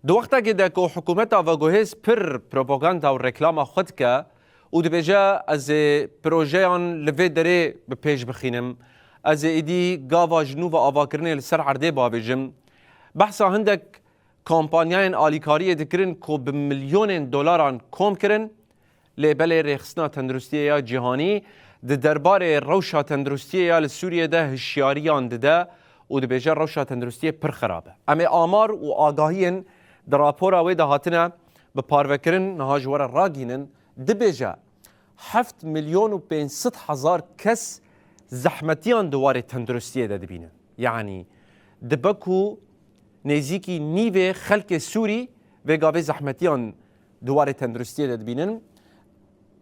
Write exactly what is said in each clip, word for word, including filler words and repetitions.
Di wextekê de ku hikûmeta veguhêz pir propaganda û reklama xwe dike û dibêje, ez ê projeyan li vê derê bi pêş bixînim, ez ê êdî gava ji nû ve avakirinê li ser erdê bavêjim, behsa hindek kampanyayên alîkariyê dikirin ku bi milyonên dolaran kom kirin, lê belê Rêxistina Tenduristiyê ya Cîhanî di derbarê rewşa tenduristiyê ya li Sûriyê de hişyariyan dide û dibêje rewşa tenduristiyê pir xirab e. Em ê amar û agahiyên di rapora wê de hatine bi parvekirin niha ji we re ragihînin, dibêje heft milyon û pênc sed hezar kes zehmetiyan di warê tenduristiyê de dibînin. Yanî dibe ku nêzîkî nîvê xelkê Sûrî vê gavê zehmetiyan di warê tenduristiyê de dibînin.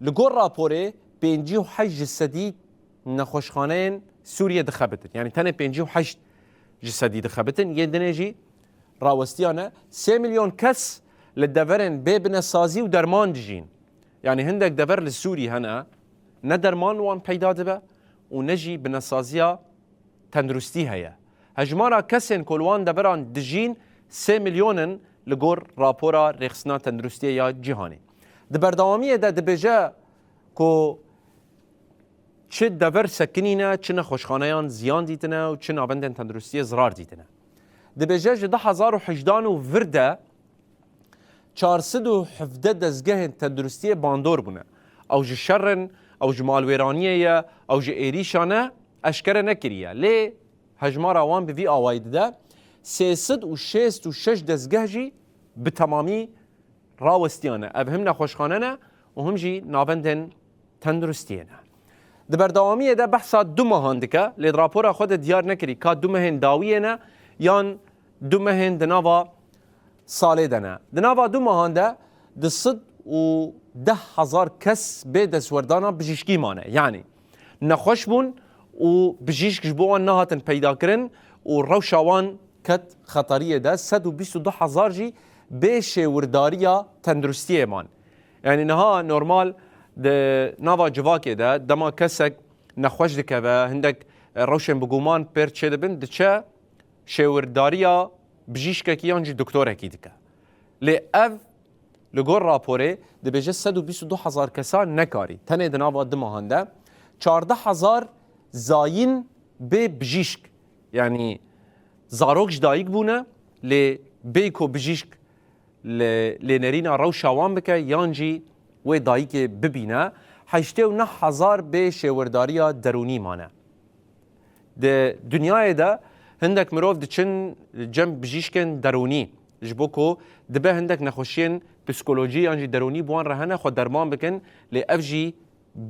Li gor raporê pêncî û heşt ji sedî nexweşxaneyên Sûriyê dixebitin. Yanî tenê pêncî û heşt ji sedî dixebitin. Yên dinê jî rawestiya ne. Sê milyon kes li deverên bê binesazî û derman dijîn. Yanî hindek dever li Sûrî hene, ne derman wan peyda dibe û ne jî binesaziya tenduristî heye. Hejmara kesên ku li wan deveran dijîn sê milyon in li gor rapora Rêxistina Tenduristiyê ya Cîhanê. Di berdewamiyê de dibêje ku çi dever sekinîne, çi nexweşxaneyan ziyan dîtine û çi navendên tenduristiyê zirar dîtine. Dibêje ji du hezar û hejdan û vir de çar sed û hevdeh dezgehên tenduristiyê bandor bûne. Ew ji şer in, ew ji malwêraniyê ye, ew ji êrîşan e, eşkere nekiriye. Lê hejmara wan bi vî awayî dide, sê sed û şêst û şeş dezgeh jî bi temamî rawestiyane. Ev him nexweşxane ne û him jî navendên tenduristiyê ne. Di berdewamiyê de behsa du mehan dike, lê di rapora xwe de diyar nekirî ka du mehên dawiyê ne yan du mehên di nava salê de ne. Di nava du mehan de du sed û deh hezar kes bê destwerdana bijîşkî mane. Yanî nexweş bûn û bijîşk ji bo wan nehatin peydakirin û rewşa wan ket xeteriyê de. Sed û bîst û du hezar jî bê şêwirdariya tenduristiyê man. Yanî niha normal di nava civakê de dema kesek nexweş dikeve, hindek rewşên bi guman pêr çêdibin, diçe şêwirdariya bijîşkekî yan jî doktorekî dike. Lê ev li gor raporê dibêje sed û bîst û du hezar kesa nekarî. Tenê di nava du mehan de çardeh hezar zayîn bê bijîşk, yanî zarok ji dayik bûne, lê bê ku bijîşk li lênerîna rewşa wan bike yan jî wê dayikê bibîne, heştê û neh hezar bê şêwirdariya derûnî mane. Di dinyayê de hindek mirov diçin cem bijîşkên derûnî, ji bo ku dibe hindek nexweşiyên psîkolojî yan jî derûnî bi wan re hene xwe derman bikin, lê ev jî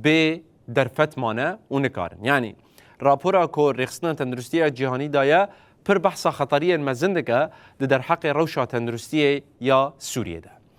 bê derfet mane û nikarin. Yanî rapora ku Rêxistina Tenduristiya Cîhanî daye pir behsa xeteriyên mezin dike di derheqê rewşa tenduristiyê ya Sûriyê de.